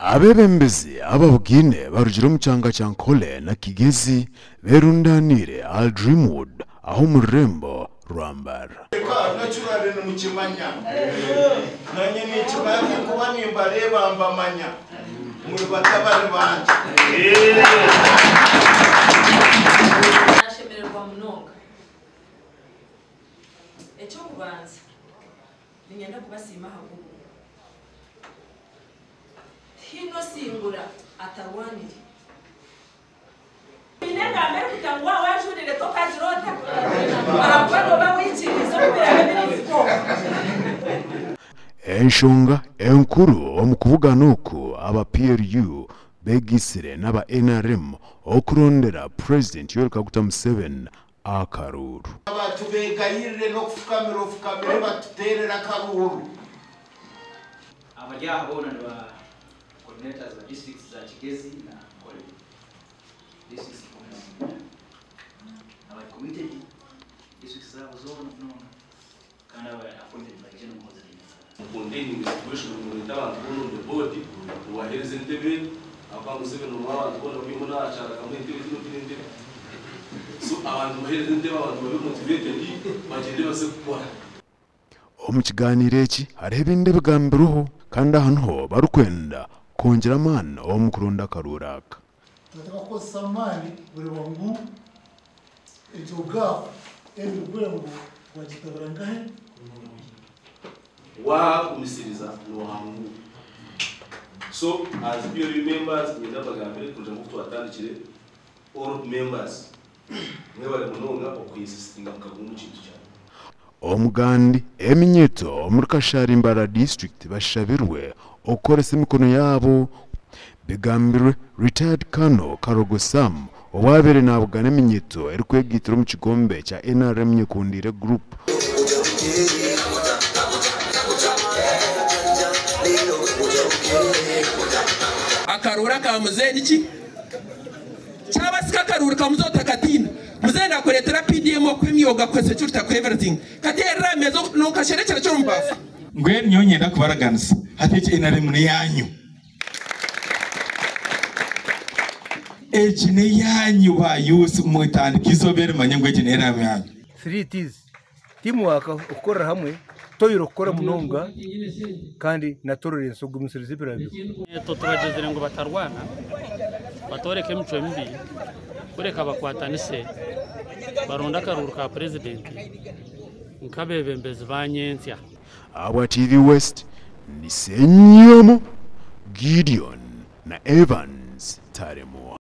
Abeebembezi ababugaine barugire omu kyanga kya Nkole na Kigezi beerundaniire ahari Dreamwood aha omu rurembo rwa Mbarara. Reka naturally nimukimanya nanye ninkimanya kunkuba nimbareeba mbamanya muri batabani bangye. Naashemererwa munonga. Eky'okubanza, niinyenda kubasiima ahabw'obumwe. Tihaine osingura atarwanire. Haine engamba erikugira ngu waaba waajurire tokagira ota? Ahakuba nooba waikiriize oku biraabe biri nikwo. Enshonga enkuru omu kubugana oku aba PLU begaitsire n'aba NRM okurondera Purezidenti Yoweri Kaguta Museveni akaruuru. Abantu beegayirire n'okufukamira ofukamire batuteerere akaruuru. Abari aha boona ni ba coordinators ba districts za Kigezi na Ankole, districts 19 abari committed districts zaabo zoona munonga kandi abari appointed by General Muhoozi Kainerugaba. Containing situation mureete abantu boona omu the board mubaheereze entebe ahakuba Museveni omuhe abantu boona buri omwe nahakyaro akamuha entebe tino tiine entebe so abantu mubaheereze entebe abantu babe motivated bagyende baze kukora. Omu kigaaniiro eki hariho ebindi ebigambirweho kandi aha niho barikwenda kwongyera amaani omu kuronda akaruuru aka. Twatandika kukozesa amaani kureeba ngu egyo gap eri ngu twagitabura nkahe? Waagumisiriza noohanguka. So as PLU members niinyenda mbagambire kurugiirira nk'oku twatandikire, all members mwebare munonga oku insistinga mukaguma omu kintu kyanyu. Omugandi, Eminyeeto omuri Kashari Mbarara disiturikiti bashabirwe okukoresa emikono yaabo. Bigambirwe Retired Colonel Karogo Sam owabaire nabugana eminyeeto erikwegaitira omu kigombe kya NRM Nyekundiire Group. Akaruuru aka muzei niki? Kyabasika akaruuru kamuze otakatiina. Muzei nakureetera PDM okuha emyoga akuhe security akuhe everything. Kati erira aha meeza nokasherekyera ki omu baafu? Mbwenu nyowe niinyenda kubaraganisa hati egi NRM n'eyaanyu. Egi n'eyaanyu ba youth mutandike eizooba eri mumanye ngu egi n'NRM yaanyu. 3 T's, Teamwork, okukorera hamwe, Toil, okukora munonga, kandi na Tolerance, okugumisiriza ebirabyo. Itwe tubagizire ngu batarwana, batooreka emicwe mibi, kureka bakwatanise baronde akaruuru ka Purezidenti nk'abeebembezi ba nyentsya. Ahabwa TV West, ndi Ssenyomo Gideon na Evans Taremwa.